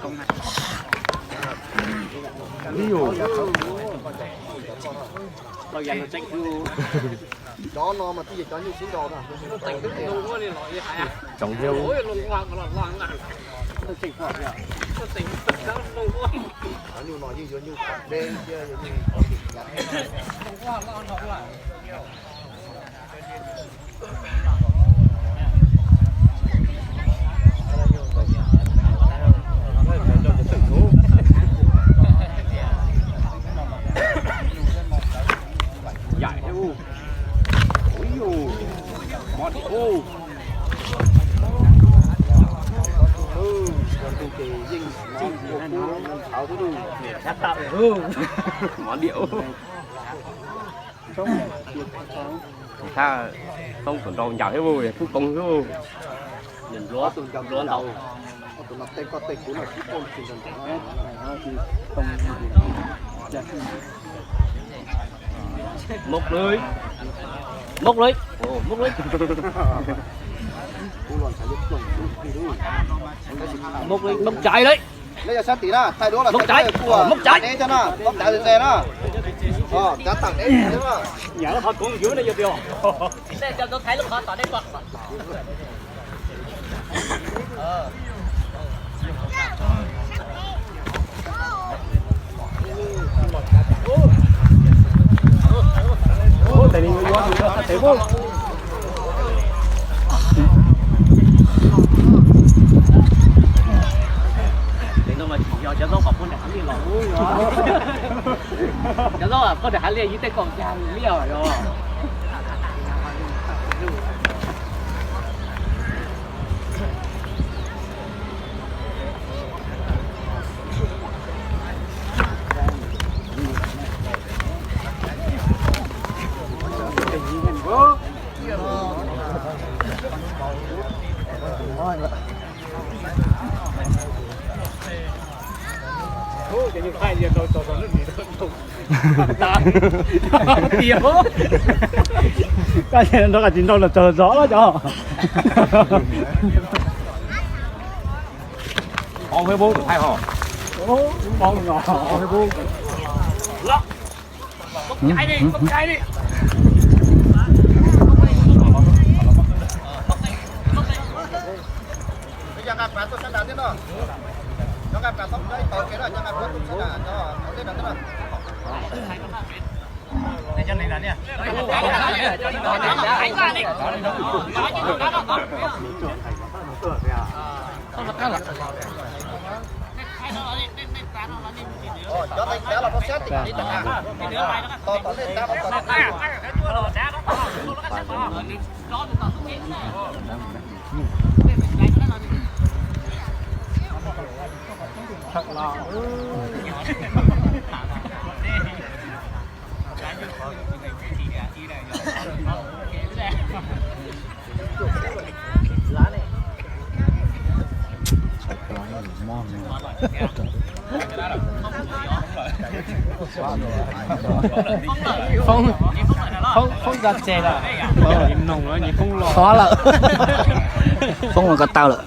Cov no mas twb yog cov nyuj sib nraus na. Tsoom thiab. Cov nyuj no yeej yog nyuj deb thiab yog nyuj Yaim thiab. Ui yus, mov diam ub. Mov diam ub. Thab Toob tus nraug ncaws thiab, kub koob thiab. Nws npluav ntaus. Mốc lưới. Mốc lưới. Ồ, mốc lưới. Mốc lưới, mốc cháy đấy. Mốc cháy. Ồ, mốc cháy. Nhà nó thật cũng dữ nó vô tiêu. Cov zaub poj niam hav liaj yus tej kaum cag liaj yog. Koj nrog koj tsis nrog los tsaug zov los cov. Ob Facebook thaij ho. Ob Facebook. Foob, Foob, Foob tso tseg lawm. Nws noog lawm, nws Foob los. Xov lawm. Foob los ko taw lawm.